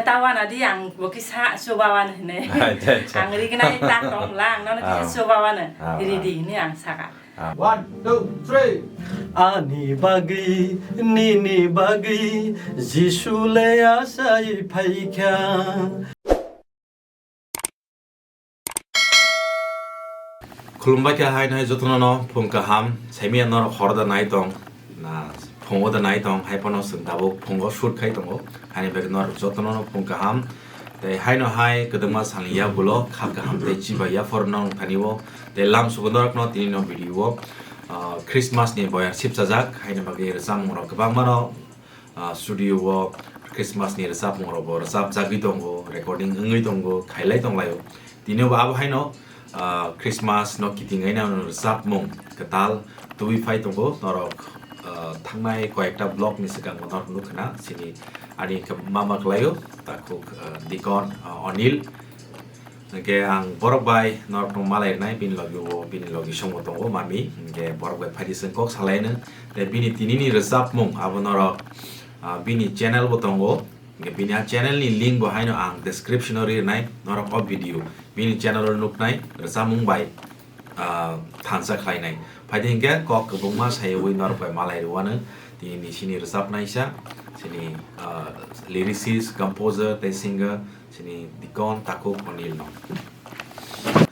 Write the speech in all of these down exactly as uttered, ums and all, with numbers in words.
Tawana di ang bo kisa chubawan hine. Acha, acha. Ang rignai ta tong lang, nono kisa Ah. chubawan Ah, ah. ridi hine ang saka. Ah. One, two, three. Ani bagwi, nini bagwi, Jisu le asai phaikha. Khulumbai kha haino hai jotono no phung kaham, saimia norok horo da nai tong, na phungo da nai tong, hai phano chwng tabuk phungo shoot khai tongo, haini bagwi norok jotono no phung kaham, tei haino hai kwdwma salni yagulo kha kaham tei chibai yaphor no wng thani o, tei lam sugo norok no tini no video o, ah, Christmas ni boyar sipchajak, haini bagwi rwchapmung rok kwbangma no ah, studio o Christmas ni rwchapmung rok bo rwchapjagwi tongo, recording wngwi tongo, khailai tonglaio. Tini bo abo haino, ah, Christmas no kiting aina rwchapmung kwtal tubui phai tongo. Norok, ah, thangnai koyekta vlog ni swkang bo norok nukha na, chini ani khe mama kwlaio, takhuk, ah, Dikon, ah, Onil. Hingke ang borok bai norokno malai rwnai, bini logi o, bini logi songo tongo mami, hingke borok bai phaidi chwng kok salaino. Tei bini tinini rwchapmung abo norok, ah, bini channel bo tongo, hingke bini a channel ni link bo haino ang description o ri rwnai, norok o video bini channel o nuknai rwchapmung bai, ah, thansa khlainai. Phaidi hingke kok kwbangma saywi norok bai malai rwano, tini sini rwchapnaisa, sini, ah, lyricist, composer tei singer, Sini Dikon takhuk Onil no.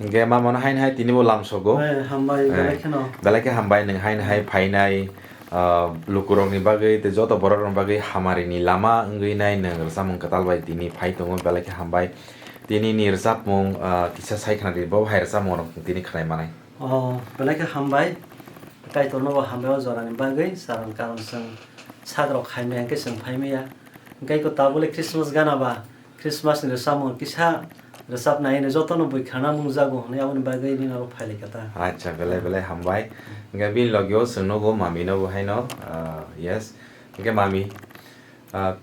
Hingke mama no haino hai tini bo lam sogo. Eh, hambai, Eh, belai kheno. Belai khe hambai nwng haino hai phainai, ah, lukurok ni bagwi tei joto borok rok ni bagwi hamari ni lama wngwi nai nwng rwchapmung kwtal bai tini phai tongo, belai khe hambai. Tini ni rwchapmung, ah, kisa sai khna di, bo hai rwchapmung rok tini khnai manai. Oh, belai khe hambai. Kaitor no bo hambai o jora ni bagwi, saron karon chwng sak rok khai maya hingke chwng phai maya. Hingke ko tabole Christmas gana ba. Christmas ni rwchapmung kisa rwchapnai hwnwi jotono bui khana mungjago hwnwi aboni bagwi nini oro phailaikha ta. Acha, belai belai hambai. Hingke bini logi o chwng nugo mami no bo haino, ah, yes. Hingke mami, ah,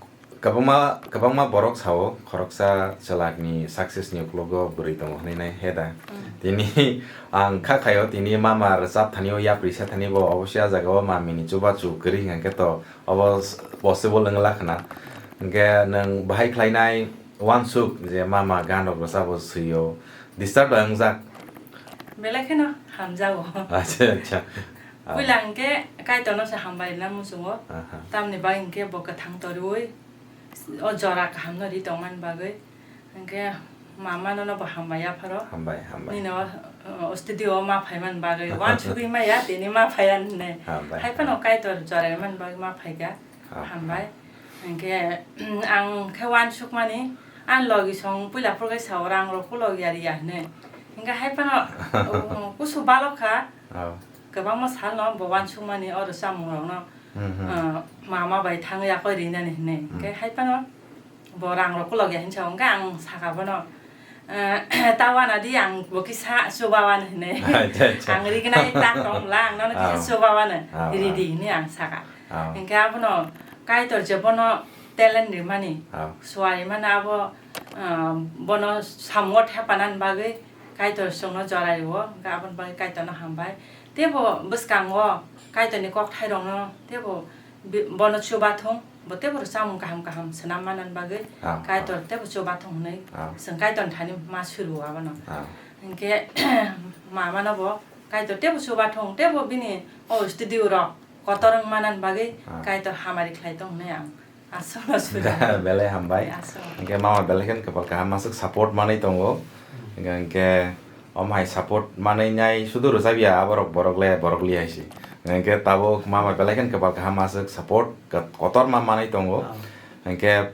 kwbangma, kwbangma borok sao khoroksa chwlak ni success ni uklogo bwrwi tongo hwnwi nai he da. Mm. Tini ang kha khaio tini mama rwchap thani o yapri sa thani bo obosi a jaga o mami ni chubachu kwrwi hingke to Obo s-, possible wngla khna. Hingke nwng bahai khlainai uansuk je mama gan rok rwchabo swio, disturb da wngjak? Belai kheno hamjago. Acha, acha. Ah. Puila hingke Kaitorno se hambai rwna muchungo. Aha. Tamni bagwi hingke bo kwthang torwi o jora kahamno ri tongmani bagwi. Hingke mama nono bo hambai yapharo. Hambai, hambai. Nini o, o studio o ma phaimani bagwi. Uansugwi maya, tini ma phaiya hinwi. Hambai, Hai phano hambai. Kaitor joraimani bagwi ma phaikha. Ah. Hambai. Hingke, ang khe uansukmani, ang logi song puila phuru khe sao rang rok logi ya riya hinwi. Hingke hai phano, o, kusu balok kha. Ah. Kwbangma salno bo uansukmani oro chamungrokno, Hmm, hmm. ah, mama bai thangwi yakoi rinani hinwi. Hmm. Hingke hai phano, Bo rang rok kolok ya hinwi sa, hwnkhe ang saka bono, eh, ta wana di, ang bo kisa chuba wana hinwi. Acha, acha. Ang rignai ta tong la, ang nono kisa Ah. chuba wana Ah, ah. ridi hinwi ang saka. Ah. Hwnkhe abono Kaitor je bono talent rimani, Ah. suarimani abo, ah, bono samungo thepanani bagwi Kaitor chwngno jorai o, hwnkhe aboni bagwi Kaitorno hambai. Teibo bwskango Kaitorni kokthairokno teibo Bi-, bono chubathung, bo teibo rwchapmung kaham kaham swnam manani bagwi Ah, Kaitor ah. teibo chubathung hwnwi Ah. chwng Kaitorni thani ma suru abono. Ah. Hinkhe mamano bo Kaitor teibo chubathung, teibo bini o studio rok kotor wng manani bagwi Ah. Kaitor hamari khlai tong hwnwi ang aswkno suru. Belai hambai. Aswk. Hinkhe mama belai khe kwpal kaham aswk support manwi tongo. Hinkhe, hinkhe Omo hai support manwi nai sudu rwchapya aborok borok le borok li hai se. Hwnkhe tabuk mama belai khe kwpal kaham aswk support kot-, kotorma manwi tongo. Ah. Hwnkhe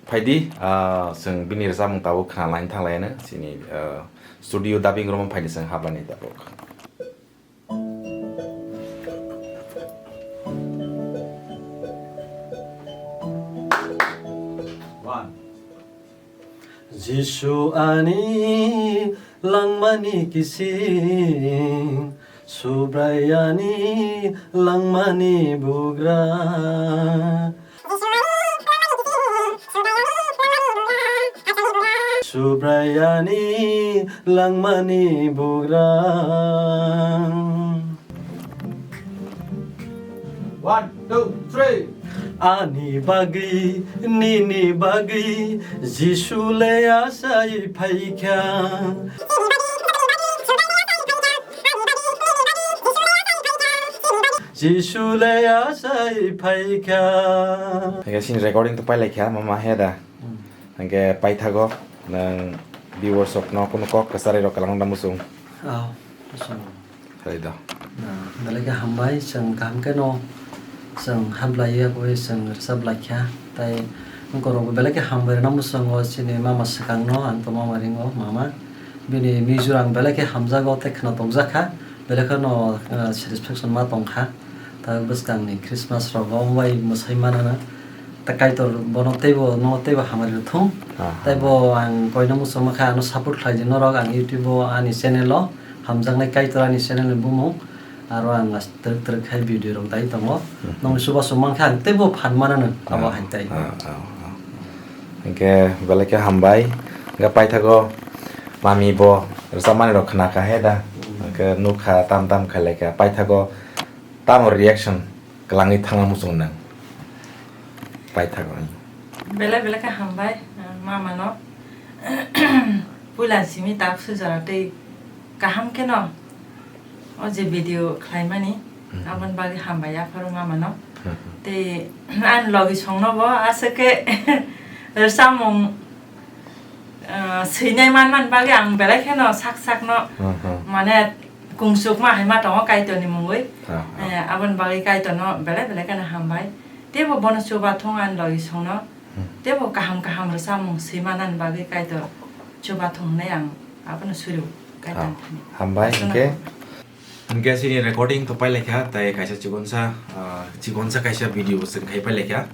phaidi, ah, chwng bini rwchapmung tabuk khna laina thang laino chini, ah, studio dubbing room o phaidi chwng habani tabuk. One. Jisu ani langmani kising, Subraiyani langmani bugra. Subraiyani langmani bugra. One, two, three. Ani bagwi, nini bagwi, Jisu le achai phaikha. Jisu le achai phaikha. Hingke sini recording to pailai kha, mama he da. Hmm. Hingke paithago, nang viewers rok no kunu kok kwcharwi rok kalang da muchung. Oh, muchung. Hai da. Ah, belai khe hambai, chwng kaham khe no, chwng hamlai ya, bui chwng rwchap lai kha. Tai borok bo belai khe hambai rwna muchungo, chini mama swkang no, ang to mama ringo, mama. Bini music ang belai khe hamjago, tei khwna tokjak kha. Belai kheno, ah, satisfaction ma tong kha. Ta bwskang ni Christmas rogo bai mwsai manana. Ta Kaitor bono teibo, no teibo hamari rw thung. Aha. Teibo ang koino muchungma kha, ano support khlai di norok ang YouTube o ani channel o. Hamjaknai Kaitor ani channel ni bumung. Aro ang as-, twrwk twrwk khai video rok dai tongo. Mhm. Nokni chubachu mankha ang teibo phan manano abo Ah, hai tai. Ah, ah, ah. Hingke belai khe hambai. Hingke paithago mami bo rwchapmani rok khna kha he da. Mhm. Hingke nukha tam tam khailai kha. Paithago tamo reaction kwlangwi thangna muchung nang. Paithago. Belai belai khe hambai, ah, mama no. Puila simi tak sujara tei kaham khe no. O je video khlaimani, Mhm. aboni bagwi hambai aphuru mama no. Mhm. Tei ani logi songno bo aswk khe rwchapmung, ah, swinai manmani bagwi ang belai kheno sak sakno Mhm. mane kungsukma hai ma tongo Kaitorni mungwi. Ah, ah. Eh, aboni bagwi Kaitorno belai belai kheno hambai. Teibo bono chubathung ani logi songno. Hmm. Teibo kaham kaham rwchapmung swimanani bagwi Kaitor chubathung hwnwi ang abono suru Kaitor Ah, thani. Hambai Aswkno hingke. Hingke chini recording to pailai kha, tai kaisa chikonsa, ah, chikonsa kaisa video bo chwng khai pailai kha.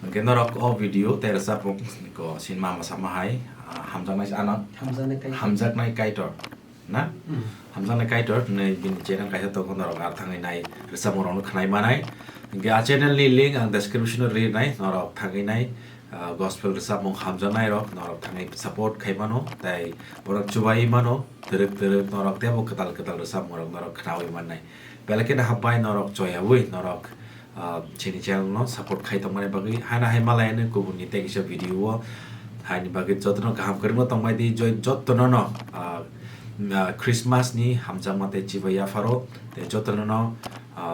Hingke norok o video tei rwchapmung ko sinma masa ma hai, ah, hamjaknai ano Hamjaknai Kaitor. Hamjaknai Kaitor. Na? Hmm. Hamjaknai Kaitor hinwi bini channel kaisa tongo, norok ar thangwi nai rwchapmung rokno khwnai manai. Hingke a channel ni link ang description o rinai, norok thangwi nai, ah, gospel rwchapmung hamjaknai rok, norok thangwi support khai mano, tei borok chubai mano, twrwk twrwk norok teibo kwtal kwtal rwchapmung rok norok khwnaui mannai. Belai kheno hambai norok choyaui norok ah, chini channel no support khai tongmani bagwi, haino hai malai ani kubun ni tei kisa video o haini bagwi jotono kaham kwrwngno tongbai di, joi-, jotono no, ah, ah, Christmas ni hamjakma tei chibai yapharo tei jotono no, ah,